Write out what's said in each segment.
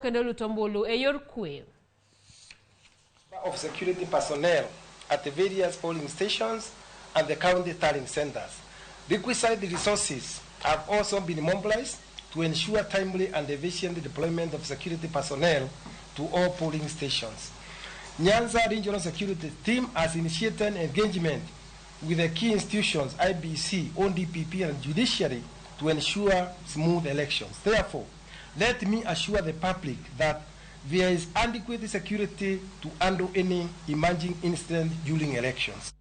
kendo luto ombulu e yor kwe. Of security personnel at the various polling stations and the county tallying centers. Requisite resources have also been mobilized to ensure timely and efficient deployment of security personnel to all polling stations. Nyanza Regional Security Team has initiated engagement with the key institutions, IBC, ODPP, and judiciary to ensure smooth elections. Therefore, let me assure the public that there is adequate security to handle any emerging incident during elections.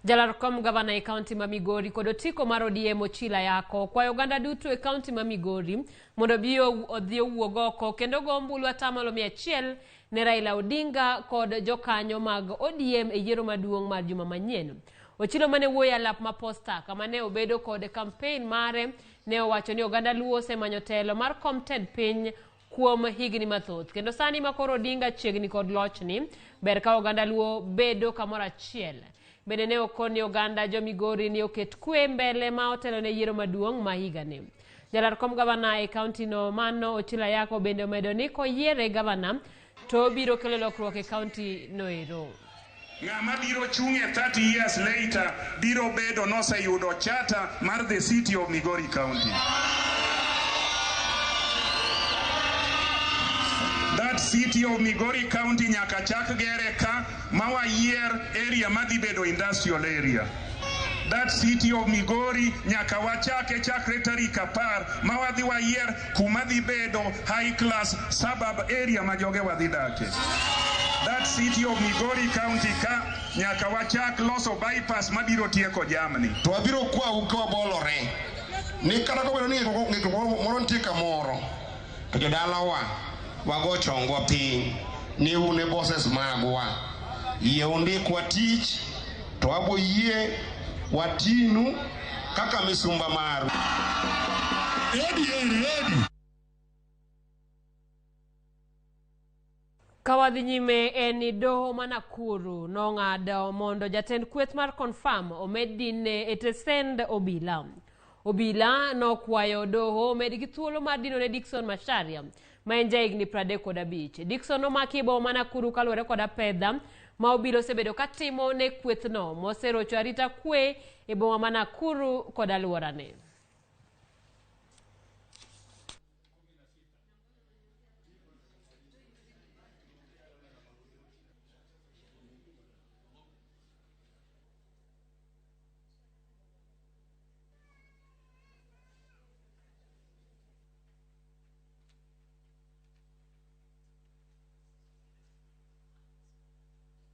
Jalar kom gavana e kaunti ma Migori kod otiko mar ODM Ochila Yako kwayo oganda duto e kaunti ma Migori mondo obi odhi owuog oko kendo go ombulu 100% ne Raila Odinga kod jokanyo mag ODM e yiero maduong' mar juma manyien. Ochilo mane wuoyo e alap ma Posta kama ne obedo kod kampen mare ne owacho ni oganda Luo osemanyo telo mar kom tend piny kuom higni mathoth kendo sani ma koro Odinga chiegni kod lochni ber ka oganda Luo bedo kamoro achiel. Bende ne okoni oganda jo Migori ni oket kwe mbele ma otelo ne yiero maduong' ma higani. Jalar kom gavana e kaunti no mano Ochila Yako bende omedo ni koyiere gavana to obiro kelo lokruok e kaunti no ero. Ng'ama biro chung' e 30 years later biro bedo noseyudo charter mar the city of Migori County. That city of Migori County nyaka chak gere ka ma wayier area madhi bedo industrial area. That city of Migori nyaka wachake chakre tarik 10 ma wadhi wayier kuma dhi bedo high class suburb area ma joge wadhi dake. That city of Migori County ka nyaka wachak loso bypass mabiro tieko jamni. To wabiro kwau ka wabolore ni kata kobedo ni ng'ikruok moro nitie kamoro to jodalawa wago chongwa piny ni un e bosses magwa, yie undikwa tich to wabo yie watinu kaka misumba maru. Ka wadhi nyime en ni doho ma Nakuru nong'ado mondo jatend kweth mar Confirm omed dine e tesend obila. Obila nokwayo doho omed gi thuolo mar dino ne Dickson Macharia ma en jahigni 35. Dickson nomaki e boma ma Nakuru kaluwore kod apedha ma obila osebedo katimo ne kwethno moserocho arita kwe e boma ma Nakuru kod alworane.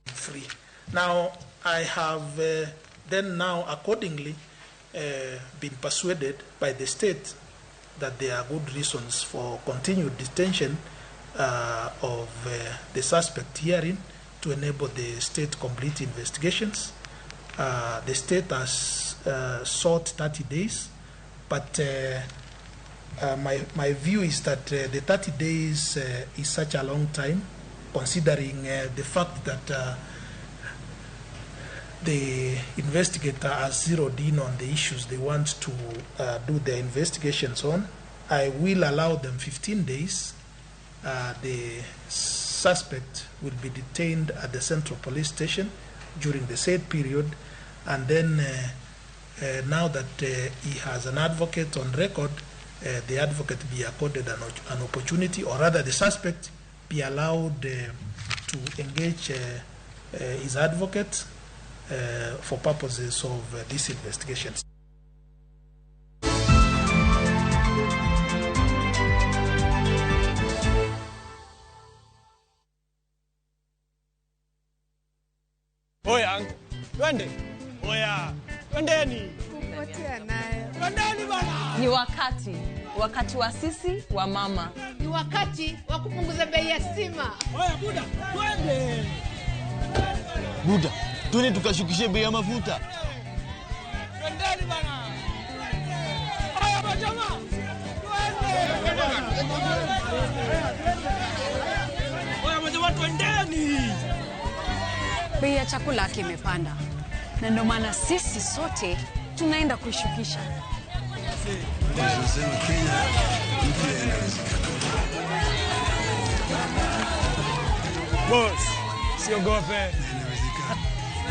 Free. Now, I have then now accordingly been persuaded by the state that there are good reasons for continued detention of the suspect herein to enable the state complete investigations. The state has sought 30 days, but my view is that the 30 days is such a long time, considering the fact that the investigator has zeroed in on the issues they want to do their investigations on. I will allow them 15 days. The suspect will be detained at the Central Police Station during the said period, and then now that he has an advocate on record, the advocate be accorded an opportunity, or rather the suspect be allowed to engage his advocate for purposes of these investigations. Oya, twende. Oya, twendeni. Twendeni bana. Ni wakati wa sisi wa mama. Ni wakati wa kupunguza bei ya stima. Oya buda, twende. Buda, twende tukashukishe bei ya mafuta. Twendeni bana. Oya majamaa. Twende. Oya majamaa, twendeni. Bei ya chakula kimepanda, na ndio maana sisi sote tunaenda kuishukisha. Tunasema Kenya mpya inawezekana. Boss, siogope.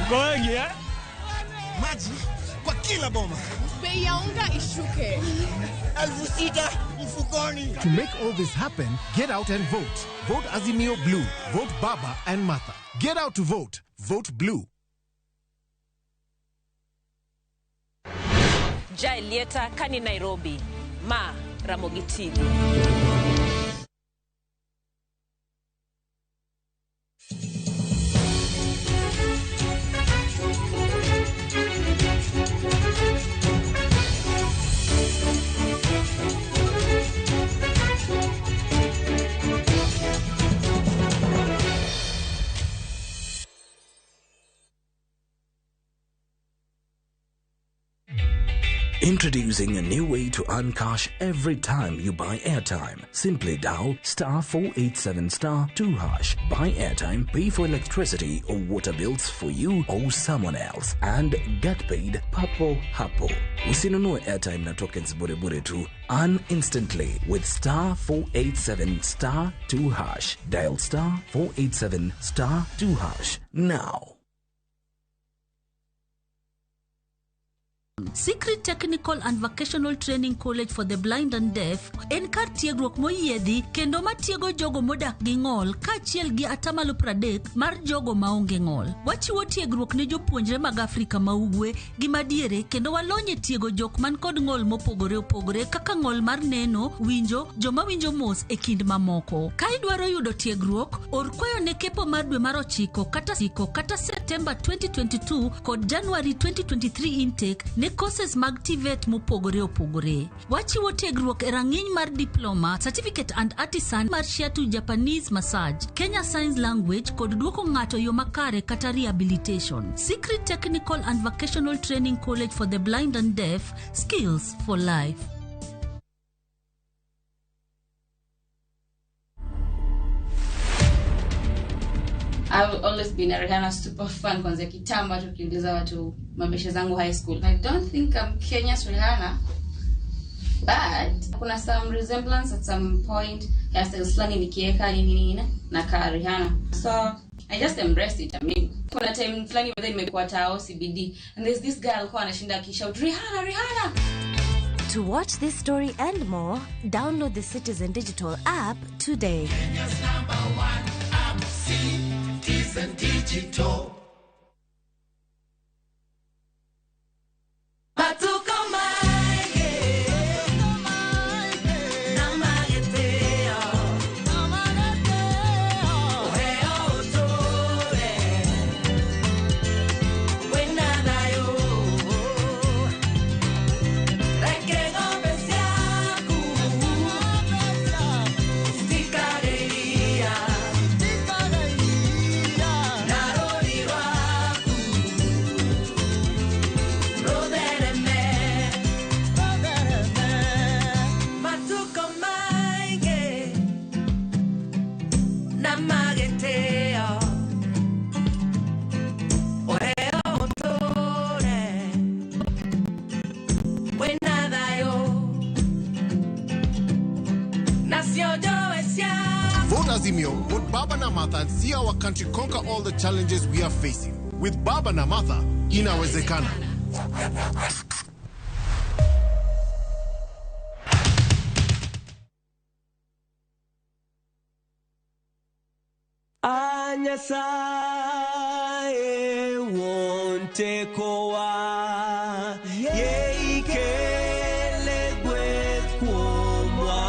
Mko wengi eh? Maji kwa kila boma. Bei ya unga ishuke. 6,000 mfukoni. To make all this happen, get out and vote. Vote Azimio Blue. Vote Baba and Martha. Get out to vote. Vote Blue. Jaelieta kani Nairobi. Ma Ramogi TV. Introducing a new way to earn cash every time you buy airtime. Simply dial star 487 star 2 hash. Buy airtime, pay for electricity or water bills for you or someone else, and get paid papo hapo. Usinunue airtime na tokens bure bure tu. Earn instantly with star 487 star 2 hash. Dial star 487 star 2 hash now. Secret Technical and Vocational Training College for the Blind and Deaf en kar tiegruok moyiedhi kendo matiego jogo modak gi ng'ol kaachiel gi 30% mar jogo maonge ng'ol. Wachiwo tiegruok ne jopuonjre mag Afrika ma Ugwe gi madiere kendo walony e tiego jok man kod ng'ol mopogore opogore kaka ng'ol mar neno, winjo, joma winjo mos e kind mamoko. Ka idwaro yudo tiegruok, or kwayo ne kepo mar dwe mar 9 kata 6 kata Septemba 2022 kod January 2023 intake ne courses mag TVET mopogore opogore. Wachiwo tiegruok e rang'iny mar diploma, certificate and artisan mar Shiatsu Japanese massage, Kenya Signs Language kod duoko ng'ato yo makare kata rehabilitation. Secret Technical and Vocational Training College for the Blind and Deaf, skills for life. I've always been a Rihanna super fan kwanzia kitambo, hata ukiuliza watu mabeshe zangu high school. I don't think I'm Kenya's Rihanna, but kuna some resemblance at some point, hairstyles fulani nikieka nini nini na ka Rihanna. So I just embraced it. I mean, kuna time fulani whether nimekuwa tao CBD and there's this girl alikuwa anashinda akishout Rihanna, Rihanna. To watch this story and more, download the Citizen Digital app today. Kenya's number one app, Citizen Digital. Vote Azimio, vote Baba na Martha, and see our country conquer all the challenges we are facing. With Baba na Martha, inawezekana. Anyasaye wonte kowa yeikele gweth kuomwa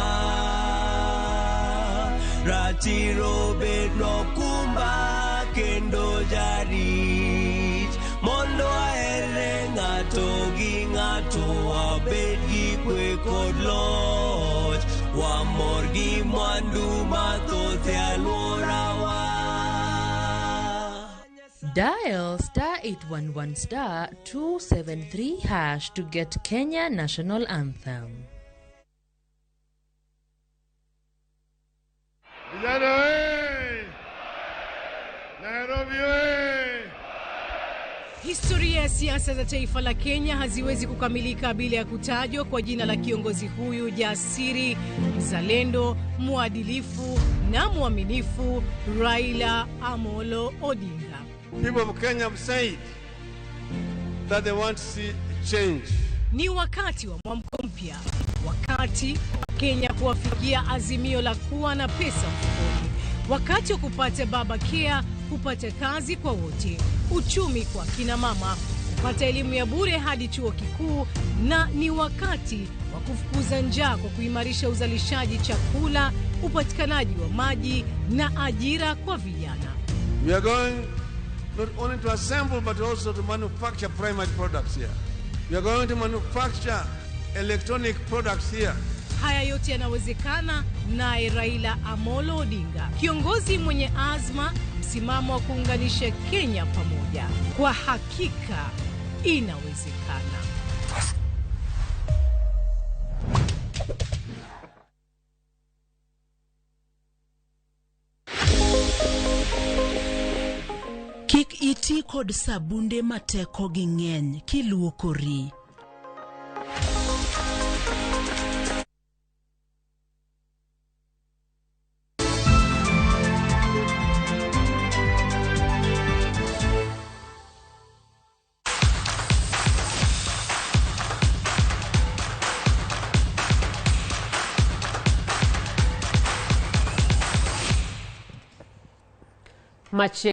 ratiro bedno kumba kendo jarit mondo ahere ng'ato gi ng'ato wabed gi kwe kod loch wamor gi mwandu mathoth e alworawa. Dial star 811 star 273 hash to get Kenya National Anthem. Vijana we! Nairobi we! Historia ya siasa za taifa la Kenya haziwezi kukamilika bila ya kutajwa kwa jina la kiongozi huyu jasiri, mzalendo, mwadilifu na mwaminifu, Raila Amolo Odinga. People of Kenya have said that they want to see change. Ni wakati wa mwamko mpya, wakati wa Kenya kuwafikia azimio la kuwa na pesa mfukoni, wakati wa kupata baba care, kupata kazi kwa wote, uchumi kwa kina mama, kupata elimu ya bure hadi chuo kikuu, na ni wakati wa kufukuza njaa kwa kuimarisha uzalishaji chakula, upatikanaji wa maji na ajira kwa vijana. We are going not only to assemble but also to manufacture primary products here. We are going to manufacture electronic products here. Haya yote yanawezekana naye Raila Amolo Odinga, kiongozi mwenye azma, msimamo wa kuunganisha Kenya pamoja. Kwa hakika inawezekana. Kik iti kod sabunde ma tekogi ng'eny kiluokori. Mache